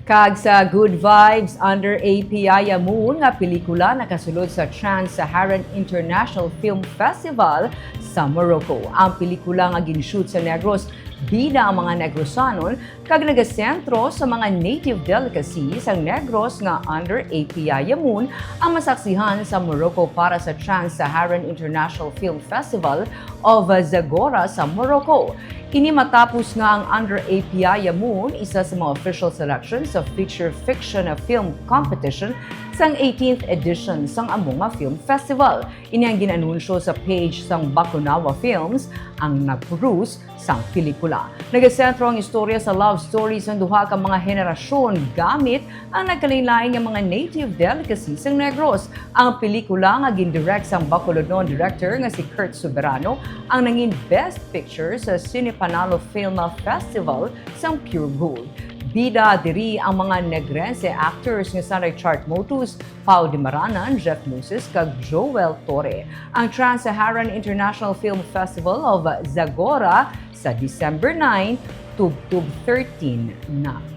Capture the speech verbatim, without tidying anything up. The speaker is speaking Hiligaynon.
Kag sa Good Vibes, Under a Payaya Moon nga pelikula nakasulod sa Trans-Saharan International Film Festival sa Morocco. Ang pelikula nga gin-shoot sa Negros, bida ang mga Negrosanon, kag nagasentro sa mga native delicacy sang Negros nga Under a Payaya Moon ang masaksihan sa Morocco para sa Trans-Saharan International Film Festival of Zagora sa Morocco. Ini matapos nga ang Under a Payaya Moon, isa sa mga official selection sa feature fiction film competition sang eighteenth edition sang amo nga film festival. Ini ang gin-anunsyo sa page sang Bakunawa Films, ang nag-produce sang pelikula. Nagasentro ang istorya sa love story sang duha ka mga henerasyon gamit ang nagkalain-lain nga mga native delicacy sang Negros. Ang pelikula nga gin-direct sang Bacolodnon director nga si Kurt Soberano ang nangin Best Picture sa Cine Panalo Film Festival sang Pure Gold. Bida diri ang mga Negrense actors nga sanay Chart Motus, Pau Dimaranan, Jeff Moses, kag Joel Torre. Ang Trans-Saharan International Film Festival of Zagora sa December nine tubtob thirteen na.